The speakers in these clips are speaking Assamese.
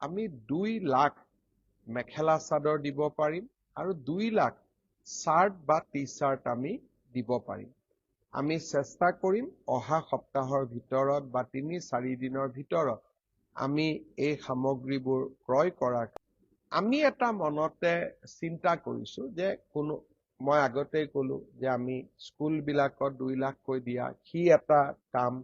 আমি 2 লাখ মেখেলা চাদৰ দিব পাৰিম আৰু 2 লাখ চাৰ্ট বা টি চাৰ্ট আমি দিব পাৰিম। আমি চেষ্টা কৰিম অহা সপ্তাহৰ ভিতৰত বা 3-4 দিনৰ ভিতৰত আমি এই সামগ্ৰীবোৰ ক্ৰয় কৰাৰ। আমি এটা মনতে চিন্তা কৰিছো যে কোনো, মই আগতেই ক'লো যে আমি স্কুলবিলাকত 2 লাখকৈ দিয়া সি এটা কাম।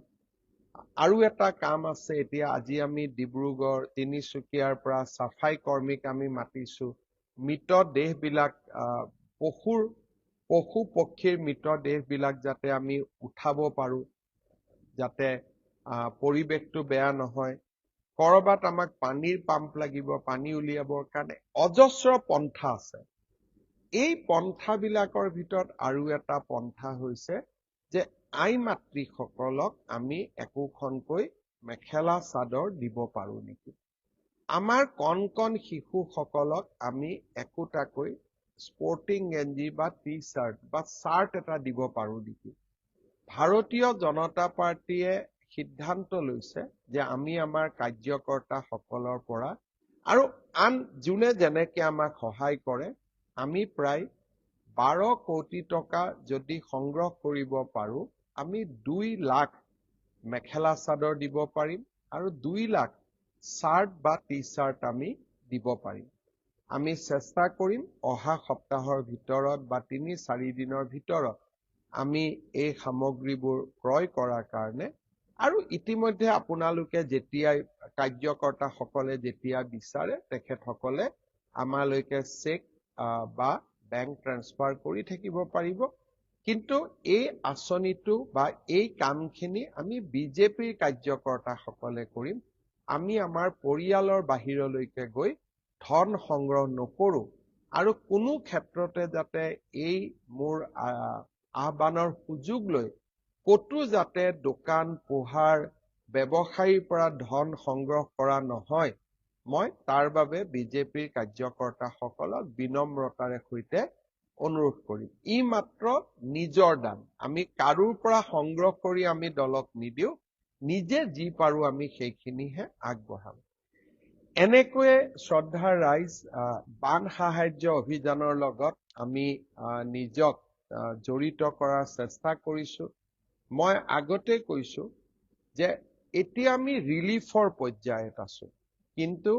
আৰু এটা কাম আছে। এতিয়া আজি আমি ডিব্ৰুগড়, তিনিচুকীয়াৰ পৰা চাফাই কৰ্মীক আমি মাতিছো। মৃতদেহবিলাক, পশুৰ, পশু পক্ষীৰ মৃতদেহবিলাক যাতে আমি উঠাব পাৰো, যাতে পৰিৱেশটো বেয়া নহয়। কৰবাত আমাক পানীৰ পাম্প লাগিব পানী উলিয়াবৰ কাৰণে। অজস্ৰ পন্থা আছে। এই পন্থাবিলাকৰ ভিতৰত আৰু এটা পন্থা হৈছে যে আই মাতৃসকলক আমি একোখনকৈ মেখেলা চাদৰ দিব পাৰো নেকি, আমাৰ কণ কণ শিশুসকলক আমি একোটাকৈ স্পৰ্টিং গেঞ্জি বা টি চাৰ্ট বা চাৰ্ট এটা দিব পাৰো নেকি। ভাৰতীয় জনতা পাৰ্টীয়ে সিদ্ধান্ত লৈছে যে আমি আমাৰ কাৰ্যকৰ্তাসকলৰ পৰা আৰু আন যোনে যেনেকে আমাক সহায় কৰে, আমি প্ৰায় 12 কোটি টকা যদি সংগ্ৰহ কৰিব পাৰো, আমি 2 লাখ মেখেলা চাদৰ দিব পাৰিম আৰু 2 লাখ চাৰ্ট বা টি চাৰ্ট আমি দিব পাৰিম। আমি চেষ্টা কৰিম অহা সপ্তাহৰ ভিতৰত বা 3-4 দিনৰ ভিতৰত আমি এই সামগ্ৰীবোৰ ক্ৰয় কৰাৰ কাৰণে। আৰু ইতিমধ্যে আপোনালোকে যেতিয়াই, কাৰ্যকৰ্তাসকলে যেতিয়া বিচাৰে, তেখেতসকলে আমালৈকে চেক বা বেংক ট্ৰেন্সফাৰ কৰি থাকিব পাৰিব। কিন্তু এই আঁচনিটো বা এই কামখিনি আমি বিজেপিৰ কাৰ্যকৰ্তাসকলে কৰিম। আমি আমাৰ পৰিয়ালৰ বাহিৰলৈকে গৈ ধন সংগ্ৰহ নকৰোঁ। আৰু কোনো ক্ষেত্ৰতে যাতে এই মোৰ আহ্বানৰ সুযোগ লৈ ক'তো যাতে দোকান পোহাৰ, ব্যৱসায়ীৰ পৰা ধন সংগ্ৰহ কৰা নহয়, মই তাৰ বাবে বিজেপিৰ কাৰ্যকৰ্তাসকলক বিনম্ৰতাৰে সৈতে অনুৰোধ কৰিম। ই মাত্ৰ নিজৰ দান। আমি কাৰোৰ পৰা সংগ্ৰহ কৰি আমি দলক নিদিওঁ। নিজে যি পাৰো আমি সেইখিনিহে আগবঢ়াম। এনেকৈয়ে শ্ৰদ্ধাৰ ৰাইজ, বান সাহায্য অভিযানৰ লগত আমি নিজক জড়িত কৰাৰ চেষ্টা কৰিছো। মই আগতে কৈছো যে এতিয়া আমি ৰিলিফৰ পৰ্যায়ত আছো, কিন্তু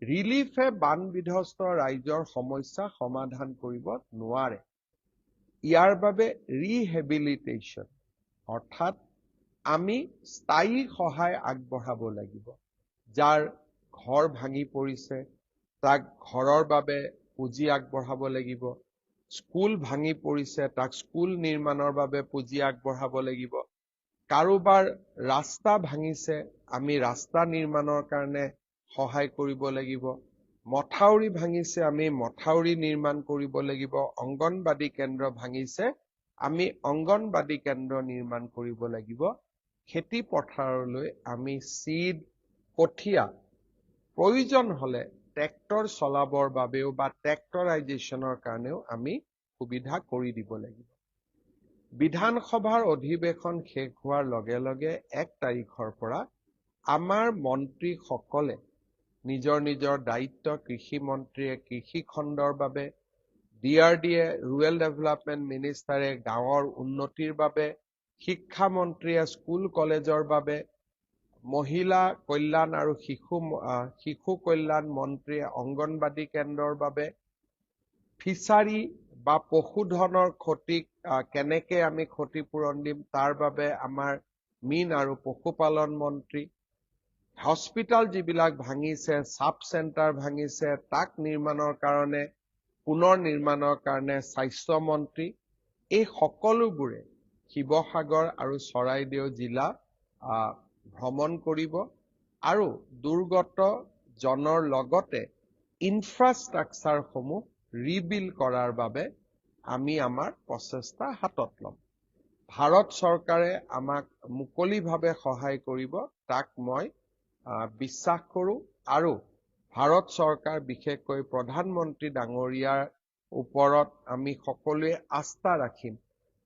ৰিলিফে বান বিধ্বস্ত ৰাইজৰ সমস্যা সমাধান কৰিব নোৱাৰে। ইয়াৰ বাবে ৰিহেবিলিটেশ্যন, অৰ্থাৎ আমি স্থায়ী সহায় আগবঢ়াব লাগিব। যাৰ ঘৰ ভাঙি পৰিছে, তাক ঘৰৰ বাবে পুঁজি আগবঢ়াব লাগিব। স্কুল ভাঙি পৰিছে, তাক স্কুল নিৰ্মাণৰ বাবে পুঁজি আগবঢ়াব লাগিব। কাৰোবাৰ ৰাস্তা ভাঙিছে, আমি ৰাস্তা নিৰ্মাণৰ কাৰণে সহায় কৰিব লাগিব। মথাউৰি ভাঙিছে, আমি মথাউৰি নিৰ্মাণ কৰিব লাগিব। অংগনবাদী কেন্দ্ৰ ভাঙিছে, আমি অংগনবাদী কেন্দ্ৰ নিৰ্মাণ কৰিব লাগিব। খেতি পথাৰলৈ আমি চিড, কঠীয়া, প্ৰয়োজন হলে ট্ৰেক্টৰ চলাবৰ বাবেও বা ট্ৰেক্টৰাইজেশ্যনৰ কাৰণেও আমি সুবিধা কৰি দিব লাগিব। বিধানসভাৰ অধিৱেশন শেষ হোৱাৰ লগে লগে 1 তাৰিখৰ পৰা আমাৰ মন্ত্ৰীসকলে নিজৰ নিজৰ দায়িত্ব, কৃষি মন্ত্ৰীয়ে কৃষি খণ্ডৰ বাবে, ডিআৰডিএ, ৰুৰেল ডেভেলপমেণ্ট মিনিষ্টাৰে গাঁৱৰ উন্নতিৰ বাবে, শিক্ষা মন্ত্ৰীয়ে স্কুল কলেজৰ বাবে, মহিলা কল্যাণ আৰু শিশু কল্যাণ মন্ত্ৰীয়ে অংগনবাদী কেন্দ্ৰৰ বাবে, ফিচাৰী বা পশুধনৰ ক্ষতিক কেনেকে আমি ক্ষতিপূৰণ দিম তাৰ বাবে আমাৰ মীন আৰু পশুপালন মন্ত্ৰী, হস্পিতাল যিবিলাক ভাঙিছে, চাব চেণ্টাৰ ভাঙিছে, তাক নিৰ্মাণৰ কাৰণে, পুনৰ নিৰ্মাণৰ কাৰণে স্বাস্থ্য মন্ত্ৰী, এই সকলোবোৰে শিৱসাগৰ আৰু চৰাইদেউ জিলা ভ্ৰমণ কৰিব আৰু দুৰ্গত জনৰ লগতে ইনফ্ৰাষ্ট্ৰাকচাৰসমূহ ৰিবিল্ড কৰাৰ বাবে আমি আমাৰ প্ৰচেষ্টা হাতত ল'ম। ভাৰত চৰকাৰে আমাক মুকলিভাৱে সহায় কৰিব, তাক মই বিশ্বাস কৰোঁ আৰু ভাৰত চৰকাৰ, বিশেষকৈ প্ৰধানমন্ত্ৰী ডাঙৰীয়াৰ ওপৰত আমি সকলোৱে আস্থা ৰাখিম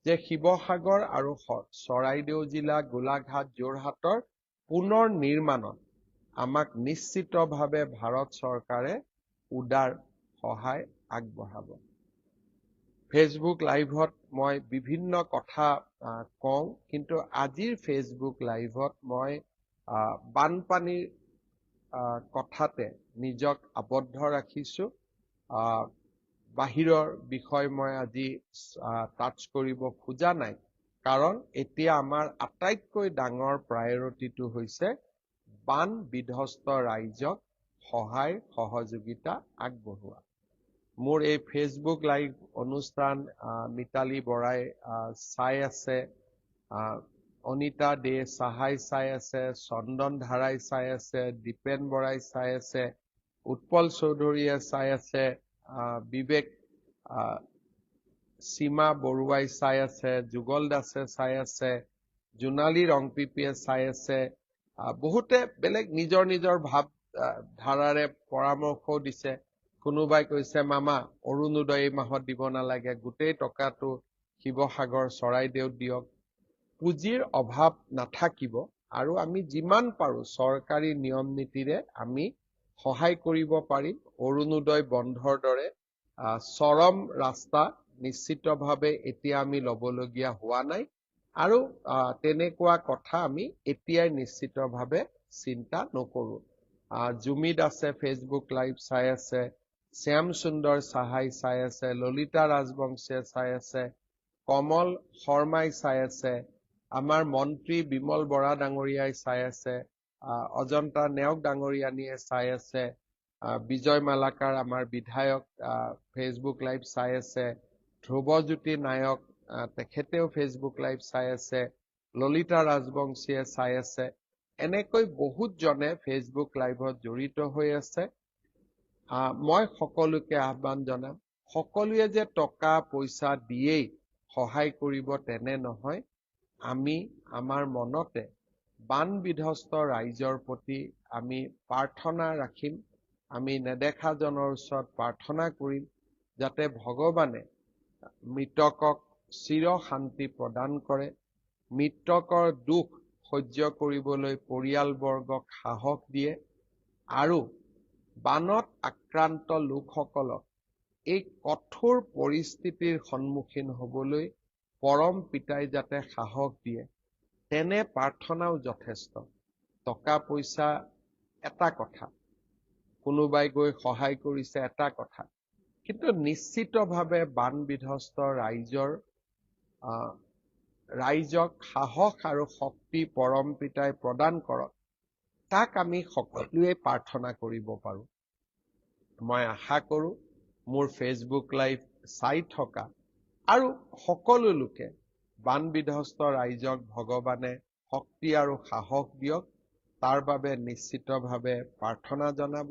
যে শিৱসাগৰ আৰু চৰাইদেউ জিলা, গোলাঘাট, যোৰহাটৰ পুনৰ নিৰ্মাণত আমাক নিশ্চিতভাৱে ভাৰত চৰকাৰে উদাৰ সহায় আগবঢ়াব। ফেচবুক লাইভত মই বিভিন্ন কথা কওঁ, কিন্তু আজিৰ ফেচবুক লাইভত মই বানপানীৰ কথাতে নিজক আবদ্ধ ৰাখিছোঁ। বাহিৰৰ বিষয় মই আজি টাচ কৰিব খোজা নাই, কাৰণ এতিয়া আমাৰ আটাইতকৈ ডাঙৰ প্ৰায়ৰিটিটো হৈছে বান বিধ্বস্ত ৰাইজক সহায় সহযোগিতা আগবঢ়োৱা। মোৰ এই ফেচবুক লাইভ অনুষ্ঠান মিতালী বৰাই চাই আছে, অনিতা দে চাহাই চাই আছে, চন্দন ধাৰাই চাই আছে, দীপেন বৰাই চাই আছে, উৎপল চৌধুৰীয়ে চাই আছে, বিবেক সীমা বৰুৱাই চাই আছে, যুগল দাসে চাই আছে, জোনালী ৰংপিপিয়ে চাই আছে। বহুতে বেলেগ নিজৰ নিজৰ ভাৱ ধাৰাৰে পৰামৰ্শও দিছে। কোনোবাই কৈছে মামা অৰুণোদয় এই মাহত দিব নালাগে, গোটেই টকাটো শিৱসাগৰ চৰাইদেউত দিয়ক। পুঁজিৰ অভাৱ নাথাকিব আৰু আমি যিমান পাৰোঁ চৰকাৰী নিয়ম নীতিৰে আমি সহায় কৰিব পাৰিম। অৰুণোদয় বন্ধৰ দৰে চৰম ৰাস্তা নিশ্চিতভাৱে এতিয়া আমি ল'বলগীয়া হোৱা নাই আৰু তেনেকুৱা কথা আমি এতিয়াই নিশ্চিতভাৱে চিন্তা নকৰোঁ। জুমি দাসে ফেচবুক লাইভ চাই আছে, শ্যাম সুন্দৰ চাহাই চাই আছে, ললিতা ৰাজবংশীয়ে চাই আছে, কমল শৰ্মাই চাই আছে, আমাৰ মন্ত্ৰী বিমল বৰা ডাঙৰীয়াই চাই আছে, অজন্তা নেওগ ডাঙৰীয়ানীয়ে চাই আছে, বিজয় মালাকাৰ আমাৰ বিধায়ক ফেচবুক লাইভ চাই আছে, ধ্ৰুৱজ্যোতি নায়ক তেখেতেও ফেচবুক লাইভ চাই আছে, ললিতা ৰাজবংশীয়ে চাই আছে। এনেকৈ বহুতজনে ফেচবুক লাইভত জড়িত হৈ আছে। মই সকলোকে আহ্বান জনাম, সকলোৱে যে টকা পইচা দিয়েই সহায় কৰিব তেনে নহয়। আমি আমাৰ মনতে বান বিধ্বস্ত ৰাইজৰ প্ৰতি আমি প্ৰাৰ্থনা ৰাখিম, আমি নেদেখাজনৰ ওচৰত প্ৰাৰ্থনা কৰিম যাতে ভগৱানে মৃতকক চিৰ শান্তি প্ৰদান কৰে, মৃতকৰ দুখ সহ্য কৰিবলৈ পৰিয়ালবৰ্গক সাহস দিয়ে আৰু বানত আক্ৰান্ত লোকসকলক এই কঠোৰ পৰিস্থিতিৰ সন্মুখীন হ'বলৈ পৰম পিতাই যাতে সাহস দিয়ে, তেনে প্ৰাৰ্থনাও যথেষ্ট। টকা পইচা এটা কথা, কোনোবাই গৈ সহায় কৰিছে এটা কথা, কিন্তু নিশ্চিতভাৱে বান বিধ্বস্ত ৰাইজক সাহস আৰু শক্তি পৰম পিতাই প্ৰদান কৰক, তাক আমি সকলোৱে প্ৰাৰ্থনা কৰিব পাৰোঁ। মই আশা কৰোঁ মোৰ ফেচবুক লাইভ চাই থকা আৰু সকলো লোকে বান বিধ্বস্ত ৰাইজক ভগৱানে শক্তি আৰু সাহস দিয়ক, তাৰ বাবে নিশ্চিতভাৱে প্ৰাৰ্থনা জনাব।